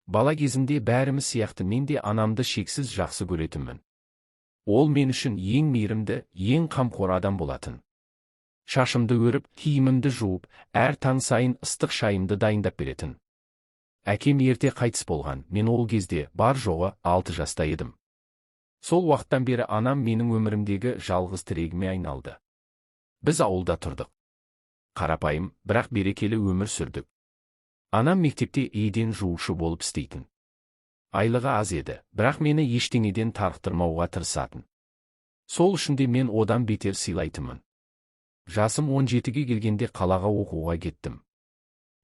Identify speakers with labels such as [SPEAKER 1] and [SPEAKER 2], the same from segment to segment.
[SPEAKER 1] Бала кезімде бәріміз сияқты мен де анамды шексіз жақсы көретінмін. Ол мен үшін ең мейірімді, ең қамқор адам болатын. Шашымды өріп, киімімді жуып, әр таң сайын ыстық шайымды дайындап беретін. Әкем ерте қайтыс болған, мен ол кезде бар жоғы 6 жаста едім. Сол уақыттан бері анам менің өмірімдегі жалғыз тірегіме айналды. Біз ауылда тұрдық. Қарапайым, бірақ берекелі өмір сүрдік. Анам мектепте еден жуушы болып істейтін. Айлығы аз еді, бірақ мені ештеңеден тарықтырмауға тырысатын. Сол үшін де мен одан бетер сыйлайтынмын. Жасым 17-ге келгенде қалаға оқуға кеттім.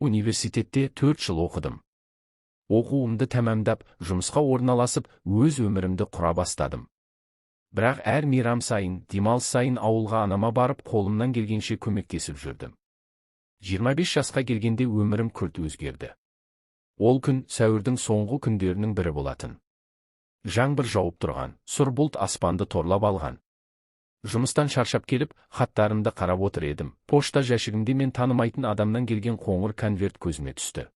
[SPEAKER 1] Университетте 4 жыл оқыдым. Оқуымды тәмамдап, жұмысқа орналасып, өз өмірімді құра бастадым. Бірақ әр мейрам сайын, демалыс сайын ауылға анама барып, қолымнан келгенше көмектесіп жүрдім. 25 жасқа келгенде өмірім күрт өзгерді. Ол күн сәуірдің соңғы күндерінің бірі болатын. Жаңбыр жауып тұрған, сұр бұлт аспанды торлап алған. Жұмыстан шаршап келіп, хаттарымды қарап отыр едім. Пошта жәшігімде мен танымайтын адамнан келген қоңыр конверт көзіме түсті.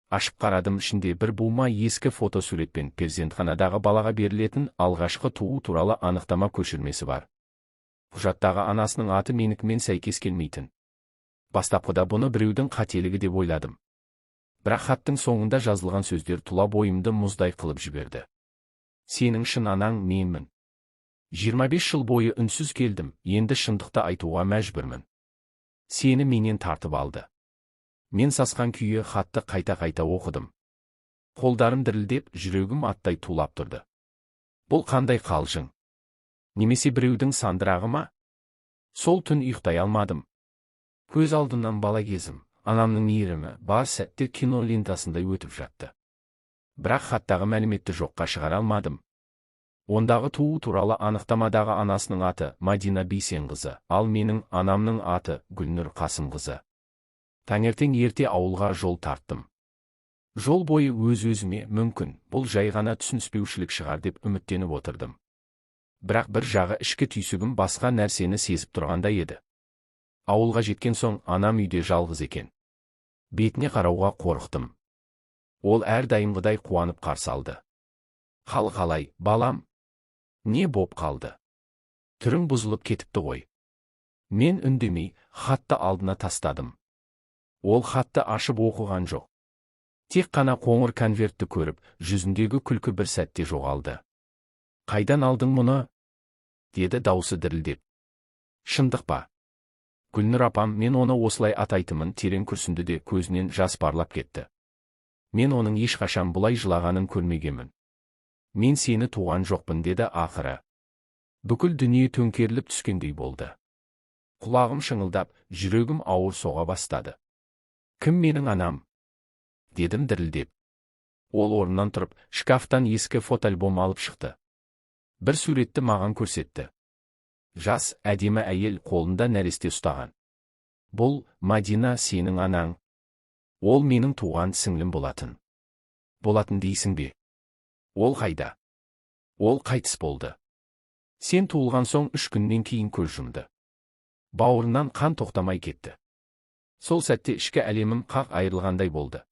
[SPEAKER 1] Ашып қарадым, ішінде бір бума ескі фотосуретпен перзентханадағы балаға берілетін алғашқы туу туралы анықтама көшірмесі бар. Құжаттағы анасының аты менікімен сәйкес келмейтін. Бастапқыда бұны біреудің қателігі деп ойладым. Бірақ хаттың соңында жазылған сөздер тұла бойымды мұздай қылып жіберді. Сенің шын анаң менмін. 25 жыл бойы үнсіз келдім, енді шындықты айтуға мәжбүрмін. Сені менен тартып алды. Мен сасқан күйі хатты қайта-қайта оқыдым. Қолдарым дірілдеп, жүрегім аттай тулап тұрды. Бұл қандай қалжың? Немесе біреудің сандырағы ма? Сол түн ұйықтай алмадым. Көз алдымнан бала кезім, анамның мейірімі бар сәтте кино лентасындай өтіп жатты. Бірақ хаттағы мәліметті жоққа шығара алмадым. Ондағы туу туралы анықтамадағы анасының аты Мадина Бейсенқызы, ал менің анамның аты Гүлнұр Қасымқызы. Таңертең ерте ауылға жол тарттым. Жол бойы өз-өзіме мүмкін, бұл жай ғана түсініспеушілік шығар деп үміттеніп отырдым. Бірақ бір жағы ішкі түйсігім басқа нәрсені сезіп тұрғандай еді. Ауылға жеткен соң анам үйде жалғыз екен. Бетіне қарауға қорықтым. Ол әрдайымғыдай қуанып қарсы алды. Хал қалай, балам? Не боп қалды? Түрің бұзылып кетіпті ғой. Мен үндемей, хатты алдына тастадым. Ол хатты ашып оқыған жоқ. Тек қана қоңыр конвертті көріп, жүзіндегі күлкі бір сәтте жоғалды. Қайдан алдың мұны? Деді даусы дірілдеп. Шындық па? Гүлнұр апам, мен оны осылай атайтынмын, терең күрсінді де көзінен жас парлап кетті. Мен оның ешқашан бұлай жылағанын көрмегенмін. Мен сені туған жоқпын, деді ақыры. Бүкіл дүние төңкеріліп түскендей болды. Құлағым шыңылдап, жүрегім ауыр соға бастады. Кім менің анам? Дедім дірілдеп. Ол орнынан тұрып, шкафтан ескі фотоальбом алып шықты. Бір суретті маған көрсетті. Жас, әдемі әйел қолында нәресте ұстаған. Бұл, Мадина, сенің анаң. Ол менің туған сіңлім болатын. Болатын дейсің бе? Ол қайда? Ол қайтыс болды. Сен туылған соң 3 күннен кейін көз жұмды. Бауырынан қан тоқтамай кетті. Сол сәтте ішкі әлемім қақ айырылғандай болды.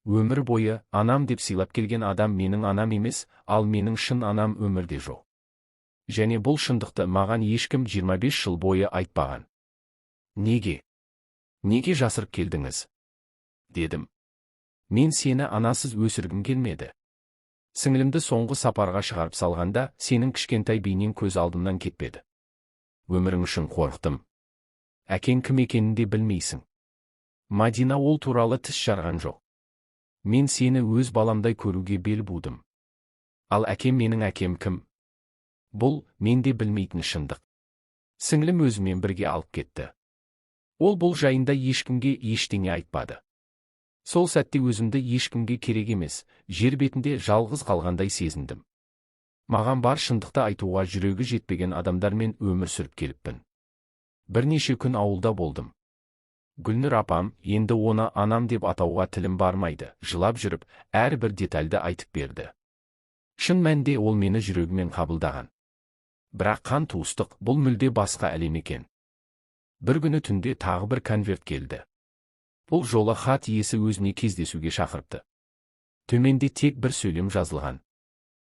[SPEAKER 1] Өмір бойы анам деп сыйлап келген адам менің анам емес, ал менің шын анам өмірде жоқ. Және бұл шындықты маған ешкім 25 жыл бойы айтпаған. Неге? Неге жасырып келдіңіз? Дедім. Мен сені анасыз өсіргім келмеді. Сіңілімді соңғы сапарға шығарып салғанда, сенің кішкентай бейнең көз алдымнан кетпеді. Өмірің үшін қорықтым. Әкең кім екенін де білмейсің. Мадина ол туралы тіс жарған жоқ. Мен сені өз баламдай көруге бел будым. Ал әкем менің әкем кім? Бұл, мен де білмейтін шындық. Сіңлім өзімен бірге алып кетті. Ол бұл жайында ешкімге ештеңе айтпады. Сол сәтте өзімді ешкімге керек емес, жер бетінде жалғыз қалғандай сезіндім. Маған бар шындықты айтуға жүрегі жетпеген адамдармен өмір сүріп келіппін. Бірнеше күн ауылда болдым. Гүлнұр апам, енді оны анам деп атауға тілім бармайды, жылап жүріп, әрбір детальді айтып берді. Шын мәнде ол мені жүрегімен қабылдаған. Бірақ қан туыстық, бұл мүлде басқа әлем екен. Бір күні түнде тағы бір конверт келді. Бұл жолы хат иесі өзіне кездесуге шақырыпты. Төменде тек бір сөйлем жазылған: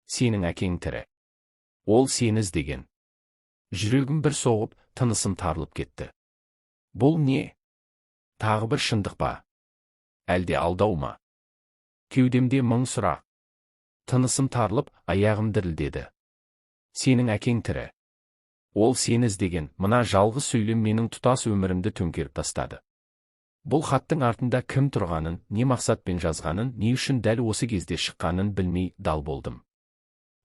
[SPEAKER 1] «Сенің әкең тірі. Ол сені іздеген». Жүрегім бір соғып, тынысым тарылып кетті. Бұл не? Тағы бір шындық па? Әлде алдау ма? Кеудемде мың сұрақ. Тынысым тарылып, аяғым дірілдеді. «Сенің әкең тірі. Ол сені іздеген». Мына жалғыз сөйлем менің тұтас өмірімді төңкеріп тастады. Бұл хаттың артында кім тұрғанын, не мақсатпен жазғанын, не үшін дәл осы кезде шыққанын білмей дал болдым.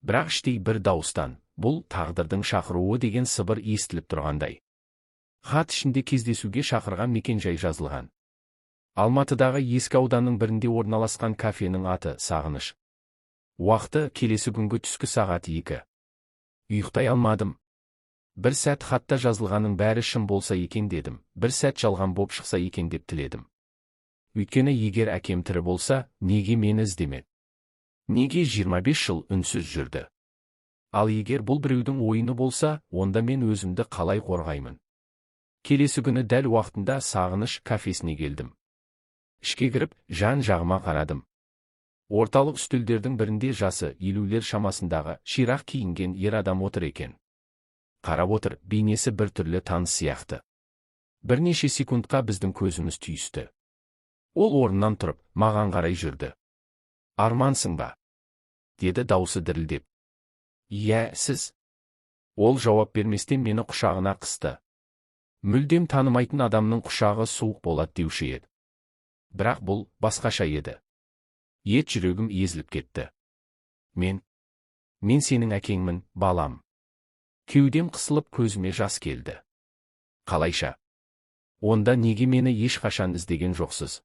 [SPEAKER 1] Бірақ іштей бір дауыстан «бұл тағдырдың шақыруы» деген сыбыр естіліп тұрғандай. Хат ішінде кездесуге шақырған мекенжай жазылған. Алматыдағы ескі ауданның бірінде орналасқан кафенің аты «Сағыныш». Уақыты келесі күнгі түскі сағат 2. Ұйықтай алмадым. Бір сәт хатта жазылғанның бәрі шын болса екен дедім, бір сәт жалған боп шықса екен деп тіледім. Өйткені егер әкем тірі болса, неге мені іздемеді? Неге 25 жыл үнсіз жүрді? Ал егер бұл біреудің ойыны болса, онда мен өзімді қалай қорғаймын? Келесі күні дәл уақытында «Сағыныш» кафесіне келдім. Ішке кіріп, жан жағыма қарадым. Орталық үстелдердің бірінде жасы 50-лер шамасындағы, ширақ киінген ер адам отыр екен. Қарап отыр, бейнесі бір түрлі таныс сияқты. Бірнеше секундқа біздің көзіміз түйісті. Ол орнынан тұрып, маған қарай жүрді. «Армансың ба?» – деді даусы дірілдеп. «Иә, сіз?» Ол жауап берместен мені құшағына қысты. Мүлдем танымайтын адамның құшағы суық болады деуші еді. Бірақ бұл басқаша еді. Ет жүрегім езіліп кетті. Мен сенің әкеңмін, балам». Кеудем қысылып, көзіме жас келді. «Қалайша? Онда неге мені ешқашан іздеген жоқсыз?»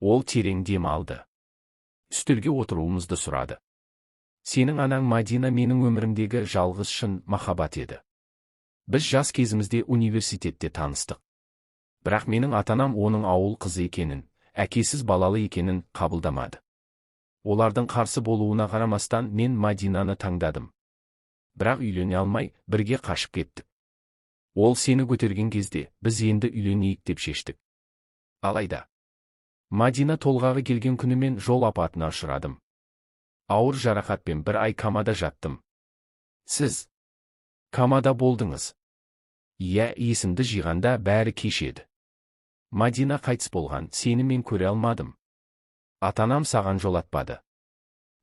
[SPEAKER 1] Ол терең дем алды. Үстелге отыруымызды сұрады. «Сенің анаң Мадина менің өмірімдегі жалғыз шын махаббат еді. Біз жас кезімізде университетте таныстық. Бірақ менің ата-анам оның ауыл қызы екенін, әкесіз балалы екенін қабылдамады. Олардың қарсы болуына қарамастан, мен Мадинаны таңдадым. Бірақ үйлене алмай, бірге қашып кеттік. Ол сені көтерген кезде біз енді үйленейік деп шештік. Алайда Мадина толғағы келген күні мен жол апатына ұшырадым. Ауыр жарақатпен бір ай комада жаттым». «Сіз комада болдыңыз?» «Иә, есімді жиғанда бәрі кеш еді. Мадина қайтыс болған, сені мен көре алмадым. Ата-анам саған жолатпады.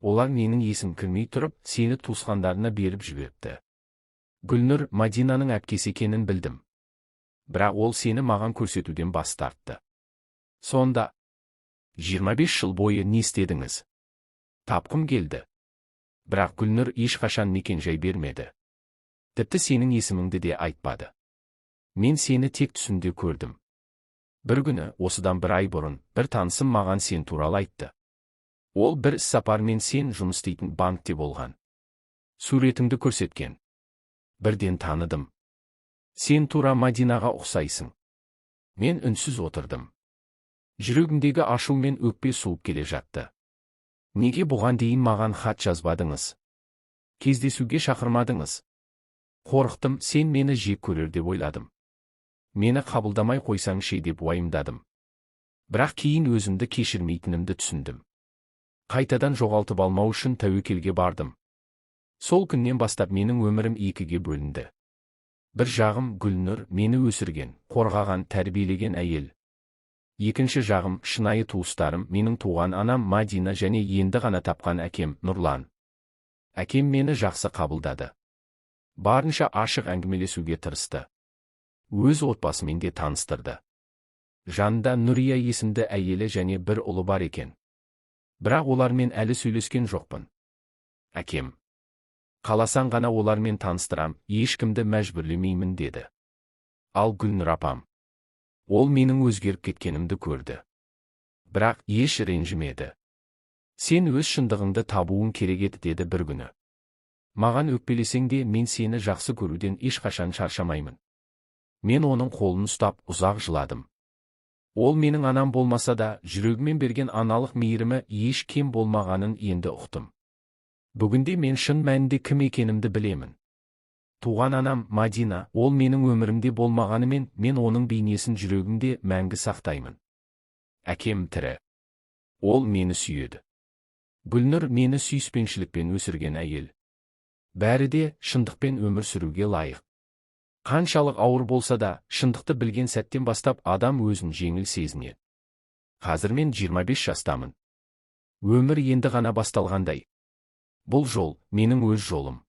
[SPEAKER 1] Олар менің есім кірмей тұрып, сені туысқандарына беріп жіберіпті. Гүлнұр Мадинаның әпкесі екенін білдім. Бірақ ол сені маған көрсетуден бас тартты». «Сонда 25 жыл бойы не істедіңіз?» «Тапқым келді. Бірақ Гүлнұр ешқашан мекен-жай бермеді. Тіпті сенің есіміңді де айтпады. Мен сені тек түсімде көрдім. Бір күні, осыдан бір ай бұрын, бір танысым маған сен туралы айтты. Ол бір іссапармен сен жұмыс істейтін банкте болған. Суретіңді көрсеткен. Бірден таныдым. Сен тура Мадинаға ұқсайсың». Мен үнсіз отырдым. Жүрегімдегі ашу мен өкпе суып келе жатты. «Неге бұған дейін маған хат жазбадыңыз? Кездесуге шақырмадыңыз?» «Қорықтым, сен мені жек көрер деп ойладым. Мені қабылдамай қойсаң ше деп уайымдадым. Бірақ кейін өзімді кешірмейтінімді түсіндім. Қайтадан жоғалтып алмау үшін тәуекелге бардым. Сол күннен бастап менің өмірім екіге бөлінді. Бір жағым Гүлнұр, мені өсірген, қорғаған, тәрбиелеген әйел. Екінші жағым шынайы туыстарым, менің туған анам Мадина және енді ғана тапқан әкем Нұрлан. Әкем мені жақсы қабылдады. Барынша ашық әңгімелесуге тырысты. Өз отбасымен де таныстырды. Жанында Нұрия есімді әйелі және бір ұлы бар екен. Бірақ олармен әлі сөйлескен жоқпын. Әкем: «Қаласаң ғана олармен таныстырам, ешкімді мәжбүрлемеймін», – деді. Ал Гүлнұр апам. Ол менің өзгеріп кеткенімді көрді. Бірақ еш ренжімеді. «Сен өз шындығыңды табуың керек еді», – деді бір күні. «Маған өкпелесең де, мен сені жақсы көруден ешқашан шаршамаймын». Мен оның қолын ұстап, ұзақ жыладым. Ол менің анам болмаса да, жүрегімен берген аналық мейірімі еш кем болмағанын енді ұқтым. Бүгінде мен шын мәнінде кім екенімді білемін. Туған анам Мадина, ол менің өмірімде болмағанымен, мен оның бейнесін жүрегімде мәңгі сақтаймын. Әкем тірі. Ол мені сүйеді. Гүлнұр мені сүйіспеншілікпен өсірген әйел. Бәрі де шындықпен өмір сүруге лайық. Қаншалық ауыр болса да, шындықты білген сәттен бастап адам өзін жеңіл сезінеді. Қазір мен 25 жастамын. Өмір енді ғана басталғандай. Бұл жол – менің өз жолым.